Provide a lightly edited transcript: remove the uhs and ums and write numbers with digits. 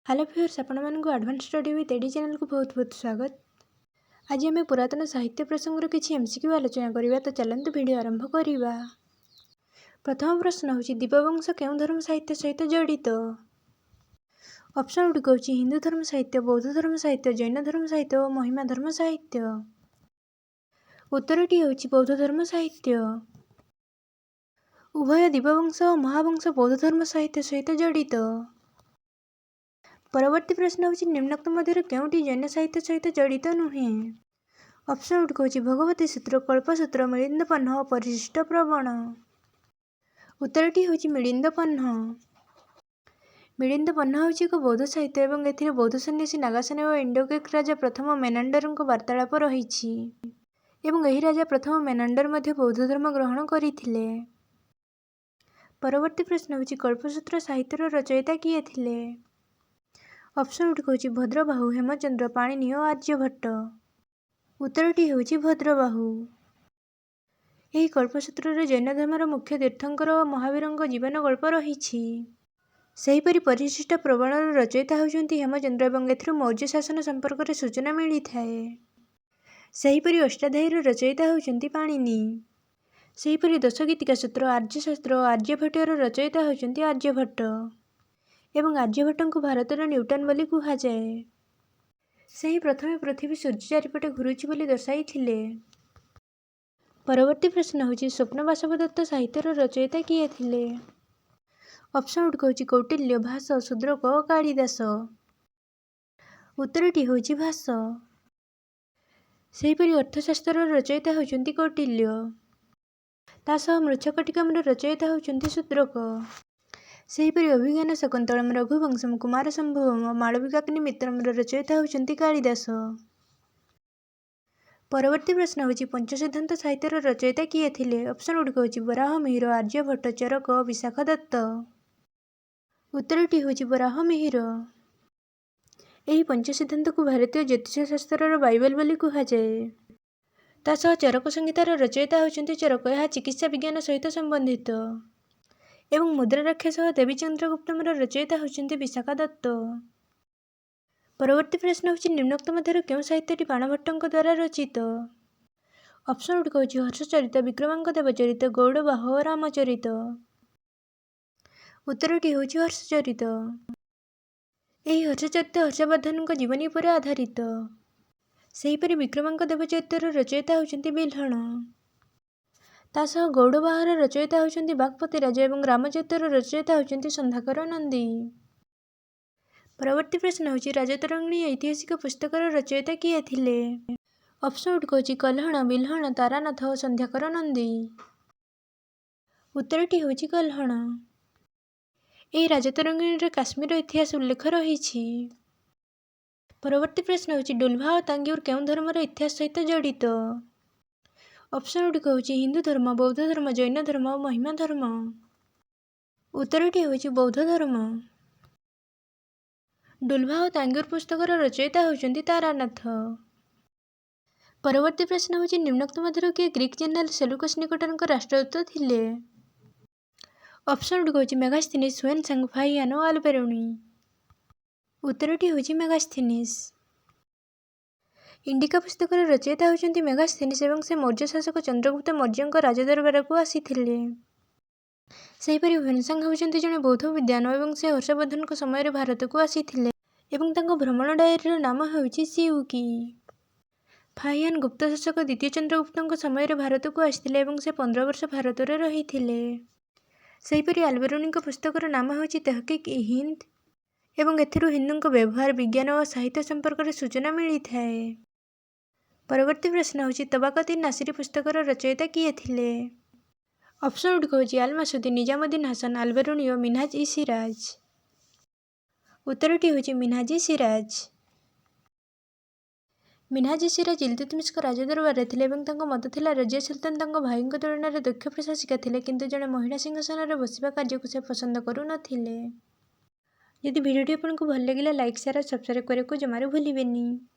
Hello viewers, ଆପଣମାନଙ୍କୁ advance study with ଏଡି ଚ୍ୟାନେଲକୁ ବହୁତ ବହୁତ ସ୍ୱାଗତ। ଆଜି ଆମେ ପୁରାତନ ସାହିତ୍ୟ ପ୍ରସଙ୍ଗର କିଛି ଏମସିକ୍ୟୁ ଆଲୋଚନା କରିବା। ତ ଚାଲନ୍ତୁ, ଭିଡ଼ିଓ ଆରମ୍ଭ କରିବା। ପ୍ରଥମ ପ୍ରଶ୍ନ ହେଉଛି, ଦୀପବଂଶ କେଉଁ ଧର୍ମ ସାହିତ୍ୟ ସହିତ ଜଡ଼ିତ? ଅପସନ୍ ଗୁଡ଼ିକ ହେଉଛି ହିନ୍ଦୁ ଧର୍ମ ସାହିତ୍ୟ, ବୌଦ୍ଧ ଧର୍ମ ସାହିତ୍ୟ, ଜୈନ ଧର୍ମ ସାହିତ୍ୟ ଓ ମହିମା ଧର୍ମ ସାହିତ୍ୟ। ଉତ୍ତରଟି ହେଉଛି ବୌଦ୍ଧ ଧର୍ମ ସାହିତ୍ୟ। ଉଭୟ ଦୀପବଂଶ ଓ ମହାବଂଶ ବୌଦ୍ଧ ଧର୍ମ ସାହିତ୍ୟ ସହିତ ଜଡ଼ିତ। ପରବର୍ତ୍ତୀ ପ୍ରଶ୍ନ ହେଉଛି, ନିମ୍ନୋକ୍ତ ମଧ୍ୟରୁ କେଉଁଟି ଜୈନ ସାହିତ୍ୟ ସହିତ ଜଡ଼ିତ ନୁହେଁ? ଅପସନ୍ ଗୁଡ଼ିକ ହେଉଛି ଭଗବତୀ ସୂତ୍ର, କଳ୍ପସୂତ୍ର, ମିଳିନ୍ଦ ପନ୍ହ ଓ ପରିଶିଷ୍ଟ ପ୍ରବଣ। ଉତ୍ତରଟି ହେଉଛି ମିଳିନ୍ଦ ପନ୍ହ। ମିଳିନ୍ଦ ପନ୍ହ ହେଉଛି ଏକ ବୌଦ୍ଧ ସାହିତ୍ୟ ଏବଂ ଏଥିରେ ବୌଦ୍ଧ ସନ୍ନ୍ୟାସୀ ନାଗାସେନ ଓ ଇଣ୍ଡୋ-ଗ୍ରୀକ୍ ରାଜା ପ୍ରଥମ ମେନାଣ୍ଡରଙ୍କ ବାର୍ତ୍ତାଳାପ ରହିଛି ଏବଂ ଏହି ରାଜା ପ୍ରଥମ ମେନାଣ୍ଡର ମଧ୍ୟ ବୌଦ୍ଧ ଧର୍ମ ଗ୍ରହଣ କରିଥିଲେ। ପରବର୍ତ୍ତୀ ପ୍ରଶ୍ନ ହେଉଛି, କଳ୍ପସୂତ୍ର ସାହିତ୍ୟର ରଚୟିତା କିଏ ଥିଲେ? ଅପସନ୍ ଗୁଡ଼ିକ ହେଉଛି ଭଦ୍ରବାହୁ, ହେମଚନ୍ଦ୍ର, ପାଣିନି ଓ ଆର୍ଯ୍ୟଭଟ୍ଟ। ଉତ୍ତରଟି ହେଉଛି ଭଦ୍ରବାହୁ। ଏହି କଳ୍ପସୂତ୍ରରେ ଜୈନ ଧର୍ମର ମୁଖ୍ୟ ତୀର୍ଥଙ୍କର ଓ ମହାବୀରଙ୍କ ଜୀବନ ଗଳ୍ପ ରହିଛି। ସେହିପରି ପରିଶିଷ୍ଟ ପ୍ରବଣର ରଚୟିତା ହେଉଛନ୍ତି ହେମଚନ୍ଦ୍ର ଏବଂ ଏଥିରୁ ମୌର୍ଯ୍ୟ ଶାସନ ସମ୍ପର୍କରେ ସୂଚନା ମିଳିଥାଏ। ସେହିପରି ଅଷ୍ଟାଧ୍ୟାୟୀର ରଚୟିତା ହେଉଛନ୍ତି ପାଣିନି। ସେହିପରି ଦଶଗୀତିକା ସୂତ୍ର, ଆର୍ଯ୍ୟଶାସ୍ତ୍ର ଓ ଆର୍ଯ୍ୟଭଟ୍ଟର ରଚୟିତା ହେଉଛନ୍ତି ଆର୍ଯ୍ୟଭଟ୍ଟ ଏବଂ ଆର୍ଯ୍ୟଭଟ୍ଟଙ୍କୁ ଭାରତର ନ୍ୟୁଟନ୍ ବୋଲି କୁହାଯାଏ। ସେ ହିଁ ପ୍ରଥମେ ପୃଥିବୀ ସୂର୍ଯ୍ୟ ଚାରିପଟେ ଘୁରୁଛି ବୋଲି ଦର୍ଶାଇଥିଲେ। ପରବର୍ତ୍ତୀ ପ୍ରଶ୍ନ ହେଉଛି, ସ୍ୱପ୍ନ ବାସବଦତ୍ତ ସାହିତ୍ୟର ରଚୟିତା କିଏ ଥିଲେ? ଅପସନ୍ ଗୁଡ଼ିକ ହେଉଛି କୌଟିଲ୍ୟ, ଭାସ, ଶୂଦ୍ରକ ଓ କାଳିଦାସ। ଉତ୍ତରଟି ହେଉଛି ଭାସ। ସେହିପରି ଅର୍ଥଶାସ୍ତ୍ରର ରଚୟିତା ହେଉଛନ୍ତି କୌଟିଲ୍ୟ। ତା ସହ ମୃଚ୍ଛକଟିକମର ରଚୟିତା ହେଉଛନ୍ତି ଶୂଦ୍ରକ। ସେହିପରି ଅଭିଜ୍ଞାନ ଶକୁନ୍ତଳମ୍, ରଘୁବଂଶମ୍, କୁମାର ସମ୍ଭବମ୍ ଓ ମାଳବିକାଗ୍ନିମିତ୍ରମର ରଚୟିତା ହେଉଛନ୍ତି କାଳିଦାସ। ପରବର୍ତ୍ତୀ ପ୍ରଶ୍ନ ହେଉଛି, ପଞ୍ଚସିଦ୍ଧାନ୍ତ ସାହିତ୍ୟର ରଚୟିତା କିଏ ଥିଲେ? ଅପସନ୍ ଗୁଡ଼ିକ ହେଉଛି ବରାହମିହିର, ଆର୍ଯ୍ୟଭଟ୍ଟ, ଚରକ ଓ ବିଶାଖ ଦତ୍ତ। ଉତ୍ତରଟି ହେଉଛି ବରାହମିହିର। ଏହି ପଞ୍ଚସିଦ୍ଧାନ୍ତକୁ ଭାରତୀୟ ଜ୍ୟୋତିଷ ଶାସ୍ତ୍ରର ବାଇବେଲ ବୋଲି କୁହାଯାଏ। ତା ସହ ଚରକ ସଂହିତାର ରଚୟିତା ହେଉଛନ୍ତି ଚରକ। ଏହା ଚିକିତ୍ସା ବିଜ୍ଞାନ ସହିତ ସମ୍ବନ୍ଧିତ ଏବଂ ମୁଦ୍ରା ରାକ୍ଷସ ଓ ଦେବୀ ଚନ୍ଦ୍ରଗୁପ୍ତମର ରଚୟିତା ହେଉଛନ୍ତି ବିଶାଖା ଦତ୍ତ। ପରବର୍ତ୍ତୀ ପ୍ରଶ୍ନ ହେଉଛି, ନିମ୍ନୋକ୍ତ ମଧ୍ୟରୁ କେଉଁ ସାହିତ୍ୟଟି ବାଣଭଟ୍ଟଙ୍କ ଦ୍ୱାରା ରଚିତ? ଅପସନ୍ ଗୁଡ଼ିକ ହେଉଛି ହର୍ଷଚରିତ, ବିକ୍ରମାଙ୍କ ଦେବଚରିତ, ଗୌଡ଼ବାହ ଓ ରାମଚରିତ। ଉତ୍ତରଟି ହେଉଛି ହର୍ଷଚରିତ। ଏହି ହର୍ଷଚରିତ ହର୍ଷବର୍ଦ୍ଧନଙ୍କ ଜୀବନୀ ଉପରେ ଆଧାରିତ। ସେହିପରି ବିକ୍ରମାଙ୍କ ଦେବଚରିତର ରଚୟିତା ହେଉଛନ୍ତି ବିଲ୍ହଣ। ତା ସହ ଗୌଡ଼ବାହର ରଚୟିତା ହେଉଛନ୍ତି ବାକ୍‌ପତି ରାଜ ଏବଂ ରାମଚରିତର ରଚୟିତା ହେଉଛନ୍ତି ସନ୍ଧ୍ୟାକର ନନ୍ଦୀ। ପରବର୍ତ୍ତୀ ପ୍ରଶ୍ନ ହେଉଛି, ରାଜତରଙ୍ଗିଣୀ ଐତିହାସିକ ପୁସ୍ତକର ରଚୟିତା କିଏ ଥିଲେ? ଅପସନ୍ ଗୁଡ଼ିକ ହେଉଛି କହ୍ଲଣ, ବିଲ୍ହଣ, ତାରାନାଥ ଓ ସନ୍ଧ୍ୟାକର ନନ୍ଦୀ। ଉତ୍ତରଟି ହେଉଛି କହ୍ଲଣ। ଏହି ରାଜତରଙ୍ଗିଣୀରେ କାଶ୍ମୀର ଇତିହାସ ଉଲ୍ଲେଖ ରହିଛି। ପରବର୍ତ୍ତୀ ପ୍ରଶ୍ନ ହେଉଛି, ଡୁଲଭା ଓ ତାଙ୍ଗ୍ୟୁର କେଉଁ ଧର୍ମର ଇତିହାସ ସହିତ ଜଡ଼ିତ? ଅପସନ୍ ଗୁଡ଼ିକ ହେଉଛି ହିନ୍ଦୁ ଧର୍ମ, ବୌଦ୍ଧ ଧର୍ମ, ଜୈନ ଧର୍ମ ଓ ମହିମା ଧର୍ମ। ଉତ୍ତରଟି ହେଉଛି ବୌଦ୍ଧ ଧର୍ମ। ଡୁଲଭା ଓ ତାଙ୍ଗ୍ୟୁର ପୁସ୍ତକର ରଚୟିତା ହେଉଛନ୍ତି ତାରାନାଥ। ପରବର୍ତ୍ତୀ ପ୍ରଶ୍ନ ହେଉଛି, ନିମ୍ନୋକ୍ତ ମଧ୍ୟରୁ କିଏ ଗ୍ରୀକ୍ ଜେନେରାଲ ସେଲୁକସ୍ ନିକଟରଙ୍କ ରାଷ୍ଟ୍ରଦୂତ ଥିଲେ? ଅପସନ୍ ଗୁଡ଼ିକ ହେଉଛି ମେଗାସ୍ଥିନିସ୍, ହୁଏନସାଙ୍ଗ, ଫାହିଆନ ଓ ଆଲବେରୁଣି। ଉତ୍ତରଟି ହେଉଛି ମେଗାସ୍ଥିନିସ୍। ଇଣ୍ଡିକା ପୁସ୍ତକର ରଚୟିତା ହେଉଛନ୍ତି ମେଗାସ୍ଥିନିସ୍ ଏବଂ ସେ ମୌର୍ଯ୍ୟ ଶାସକ ଚନ୍ଦ୍ରଗୁପ୍ତ ମୌର୍ଯ୍ୟଙ୍କ ରାଜଦରବାରକୁ ଆସିଥିଲେ। ସେହିପରି ହୁଏନସାଙ୍ଗ ହେଉଛନ୍ତି ଜଣେ ବୌଦ୍ଧ ବିଦ୍ୱାନ ଏବଂ ସେ ହର୍ଷବର୍ଦ୍ଧନଙ୍କ ସମୟରେ ଭାରତକୁ ଆସିଥିଲେ ଏବଂ ତାଙ୍କ ଭ୍ରମଣ ଡାଏରୀର ନାମ ହେଉଛି ସିଉକି। ଫାହିଆନ ଗୁପ୍ତ ଶାସକ ଦ୍ୱିତୀୟ ଚନ୍ଦ୍ରଗୁପ୍ତଙ୍କ ସମୟରେ ଭାରତକୁ ଆସିଥିଲେ ଏବଂ ସେ 15 ବର୍ଷ ଭାରତରେ ରହିଥିଲେ। ସେହିପରି ଆଲବେରୁଣିଙ୍କ ପୁସ୍ତକର ନାମ ହେଉଛି ତେହକିକ୍ ଇ ହିନ୍ଦ ଏବଂ ଏଥିରୁ ହିନ୍ଦୁଙ୍କ ବ୍ୟବହାର, ବିଜ୍ଞାନ ଓ ସାହିତ୍ୟ ସମ୍ପର୍କରେ ସୂଚନା ମିଳିଥାଏ। ପରବର୍ତ୍ତୀ ପ୍ରଶ୍ନ ହେଉଛି, ତବାକତ ଇ ନାସିରୀ ପୁସ୍ତକର ରଚୟିତା କିଏ ଥିଲେ? ଅପସନ୍ ଗୁଡ଼ିକ ହେଉଛି ଆଲ ମାସୁଦି, ନିଜାମୁଦ୍ଦିନ ହାସନ, ଆଲବେରୁଣି ଓ ମିନହାଜ ଇ ସିରାଜ। ଉତ୍ତରଟି ହେଉଛି ମିନହାଜ ଇ ସିରାଜ। ମିନହାଜ ଇ ସିରାଜ ଇଲତୁତମିଶଙ୍କ ରାଜଦରବାରରେ ଥିଲେ ଏବଂ ତାଙ୍କ ମତ ଥିଲା, ରଜିଆ ସୁଲତାନ ତାଙ୍କ ଭାଇଙ୍କ ତୁଳନାରେ ଦକ୍ଷ ପ୍ରଶାସିକା ଥିଲେ, କିନ୍ତୁ ଜଣେ ମହିଳା ସିଂହାସନରେ ବସିବା କାର୍ଯ୍ୟକୁ ସେ ପସନ୍ଦ କରୁନଥିଲେ। ଯଦି ଭିଡ଼ିଓଟି ଆପଣଙ୍କୁ ଭଲ ଲାଗିଲା, ଲାଇକ୍, ସେୟାର ଓ ସବସ୍କ୍ରାଇବ୍ କରିବାକୁ ଜମାରୁ ଭୁଲିବେନି।